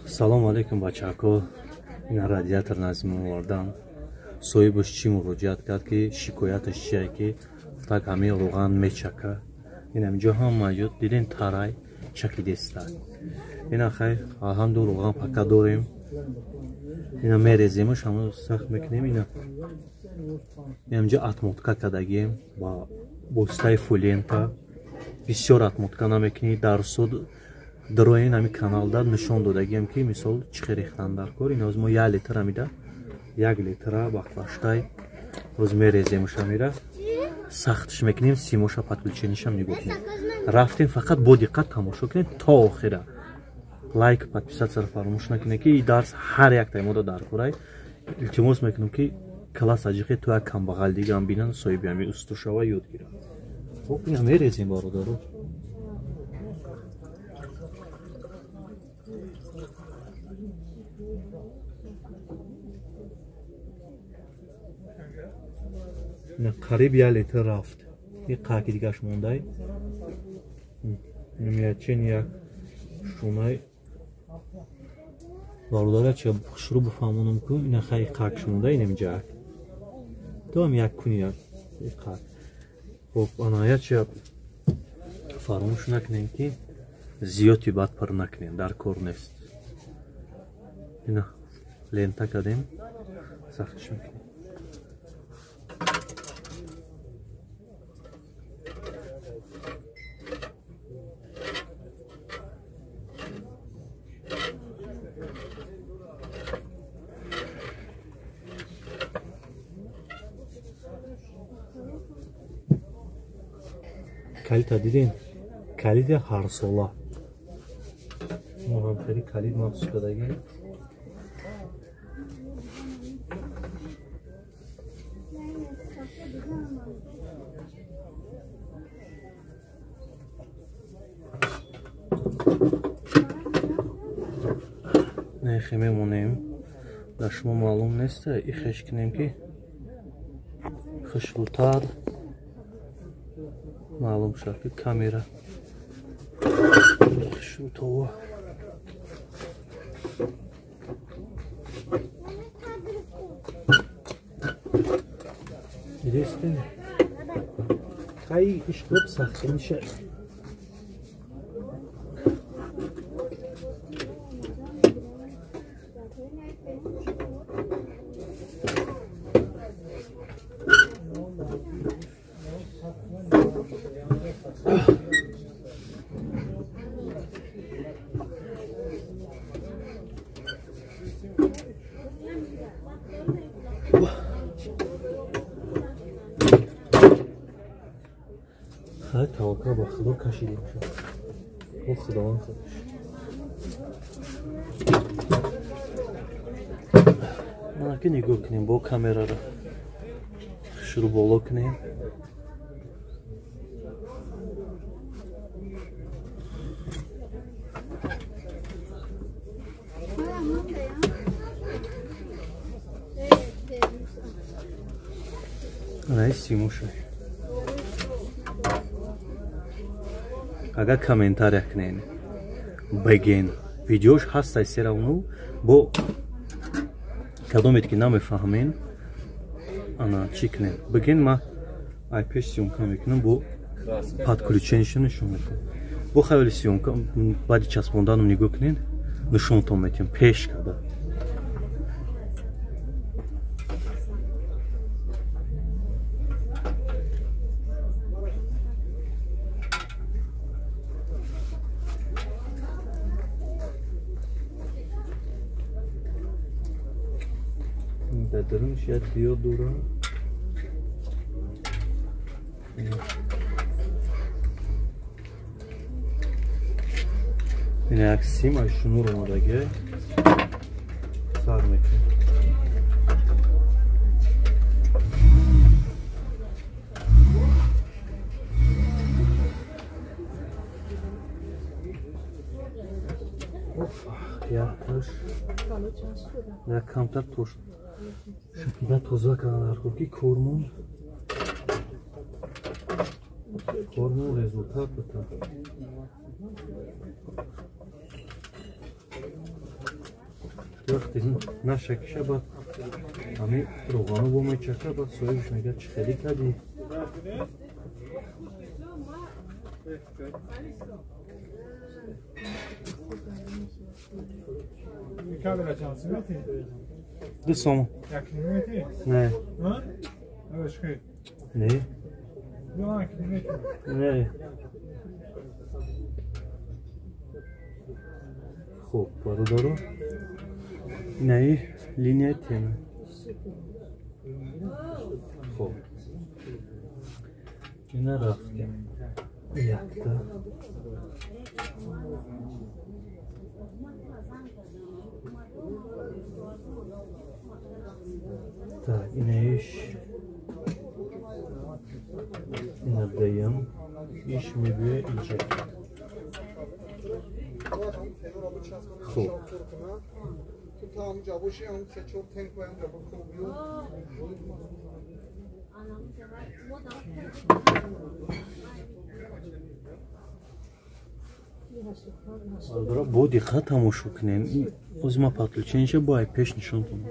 Салом алейкум, бачако. Ина радиатор назим овардан. Соҳибаш чӣ муроҷиат кард, ки шикояташ чие, ки так ҳамин роған мечака. Ин ҳаминҷо ҳама ҷо диден, тарай чакидеста. Ина хай, алҳамду, роған пака дорем. Ина мереземаш, ҳама сахт мекунем. Ина инҷо отмотка кардагием ба воситаи фулента. Бисёр отмотка намекунӣ. Дар суд дароин ҳами каналда нишон додагием, ки мисол чӣ хел рехтан дар кор. Ин ҳозир мо як литра мида, як литра баклаштай ҳоз мереземш, ҳамира сахтш мекунем, симоша подключениашам нигоҳ кунем. Рафтем, фақат бо диққат тамошо кунем то охира. Лайк, подписатсияро фаромӯш накунем, ки и дарс ҳар яктаи мода дар корай. Илтимос мекунем, ки класс аҷиқе то як камбағал дигам бинан, соҳиби ҳами усту шава, ёд гирад. Хоб, ина мерезем, бародаро. Ина қариб як литр рафт, и қаки дигаш мондай. Чин як шунай, бародаря, чи шурӯъ бифаҳмонам ку. Ина хай, қакш монда, инамиҷа тоам як куни як қак. Хоб, ана чи фаромӯш накунем, ки зиёди бад пар накунем, дар кор нест. Ина лента кардем, сахтш мекунем. Калита дидем, калиди ҳарсола. Мо ҳам хеле калид махсус кардагем. Нехе мемонем, дар шумо маълум нест, ихеш кунем, ки хушрӯтар маълум шуд, ки камера хушрӯтова. Дидестем, хай, ишқилоб сахт меша. Хай, таваккал ба Худо, кашидем шуд. О, Худованд худаш. Манаки нигоҳ кунем, бо камераро шурӯъ боло кунем. Ана симуша. Агар комментария кунен, беген, видеош ҳастай серавну бо кадомед, ки намефаҳмен, ана чӣ кунем, беген, ма ай пеш съёмка мекунам, бо подключениша нишон метам. Бо хаёли съёмка баъди часпонданом нигоҳ кунен, нишонтон метиҳам пеш карда. Дар дарунаш як диод дорам. Ина як сим аз шунур омадаги. Сар мекунем. Якташ як камтар тош шакида тоза кардан дар кор, ки кормон результат бита. Вақте нашакиша баъд ҳами роғано бо мечака, баъд соҳибш мегӯяд чӣ хелӣ кардӣ. Ду сом. Не. Не. Не. Хуб, бародаро, инаи линия тема. Хуб, ина рафтем якта. Так, инаиш ина даям, иш мебиёя иҷа. Хуб, бародаро, бо диққат тамошо кунем. Ози ма подключениша бо ай пеш нишон додам.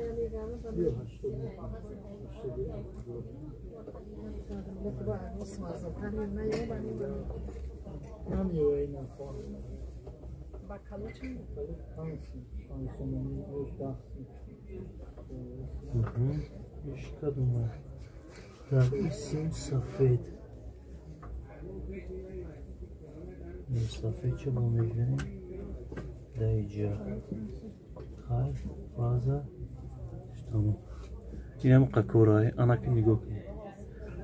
Так, и сим сафед. Сафед ча бо мегирем? Да иҷа. Хай, фаза. Штаму. Инам қакорай, анаки нигоҳ кунед.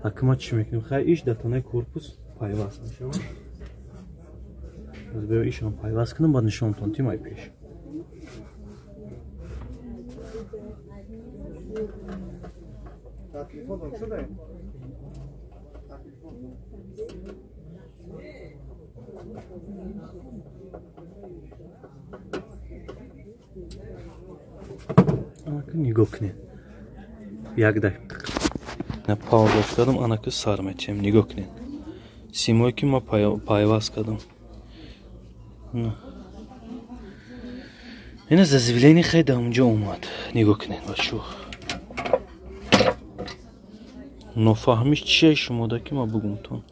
Акма чӣ мекунем? Хай, иш дар танаи корпус пайваст мешавад. Биё ишам пайваст кунам, баъд нишонтон тим ай пеш. Анаки нигоҳ кунед. Як дақиқа пауза кардам, анаки сар метиҳем. Нигоҳ кунед. Симое ки ма пайваст кардам. Ина зазивлени хай дар онҷо омад. Нигоҳ кунед бачаҳо. Нофаҳмиш чие шумода ки ма бугумтон.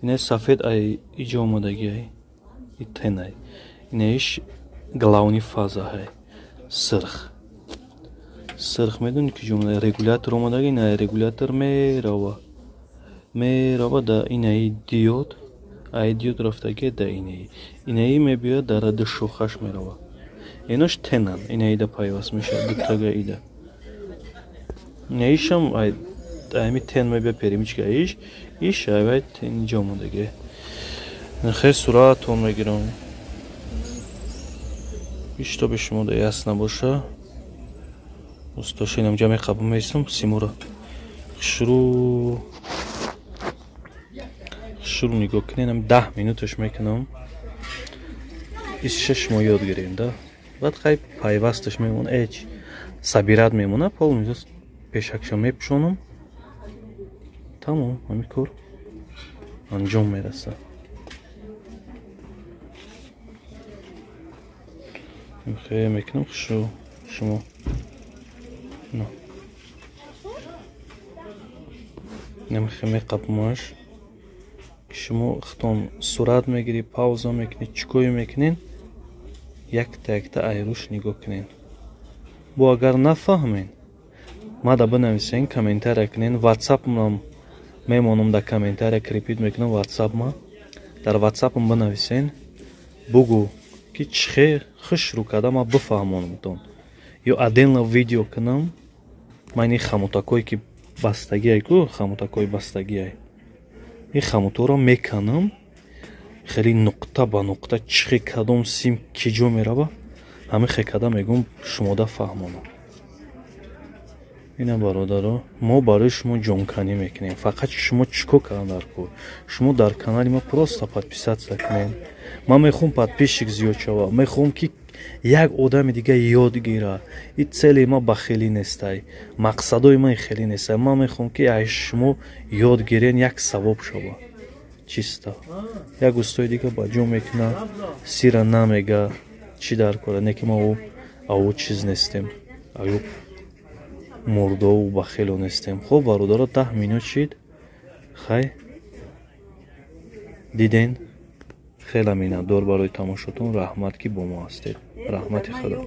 Ина сафед ай иҷо омадагиай. И тенай. Инаиш главни фаза ҳай. Сирх. Сирх медонӣ ки ҷо омада? Регулятор омадаги, ина регулятор мерава. Мерава да инаи диод. Ай диод рафтаги да инаи. Инаи мебиёяд дар ради шохаш мерава. Инош тенан, инаида пайваст мешавад, дутага ида. Инаишам ай ами тен мебия перемичка иш, иш айвай тен иҷо омадаги. Хел суратон мегирам. Иш то бе шумо да ясно боша. Устоша инам ҷа меқабум меистам симура. Шурӯъ шурӯъ нигоҳ кунед, ам 10 минуташ мекунам. Исша шумо ёд гирем, да? Баъд хай пайвасташ мемона, эч сабират мемона, полностью пешакша мепӯшонам. Тамом, ҳамин кор анҷом мерасад. Хе мекунам хушу шумо. На. Намхе меқапмаш. Шумо хитон сурат мегирӣ, пауза мекунӣ, чӣ кое мекунед, якта якта айруш нигоҳ кунед. Бо агар нафаҳмед, мада бинависен, комментария кунед, ватсапам мемонам дар комментария крепит мекунам ватсапма. Дар ватсапам бинависен, бугӯ ки чӣ хел хушрӯ карда ма бифаҳмонамтон. Ё отдельно видео кунам, ман ин хамутакое ки бастагиай ку, хамутакои бастагиай. Ин хамуторо меканам, хеле нуқта ба нуқта чӣ кадом сим ки ҷо мерава, ҳамин хел карда мегӯм шумода фаҳмонам. Ина бародаро, мо барои шумо ҷонканӣ мекунем. Фақат шумо чӣ кор кардан дар кор? Шумо дар канали ма просто подписаться кунед. Ман мехоҳам подписчик зиёд шава, мехоҳам ки як одами дига ёд гира. И цели ма бахелӣ нестай, мақсадои ман хелӣ нестай. Ман мехоҳам ки аз шумо ёд гирен, як савоб шава. Чисто. Як устои дига ба ҷо мекуна, сира намега, чӣ дар кора, не ки ма ӯ Аву чиз нестем, аю мурдову бахело нестем. Хоб, бародаро, 10 минут шид. Хай, диден, хеле миннатдор барои тамошотон. Раҳмат, ки бо мо ҳастед. Раҳмати Худо.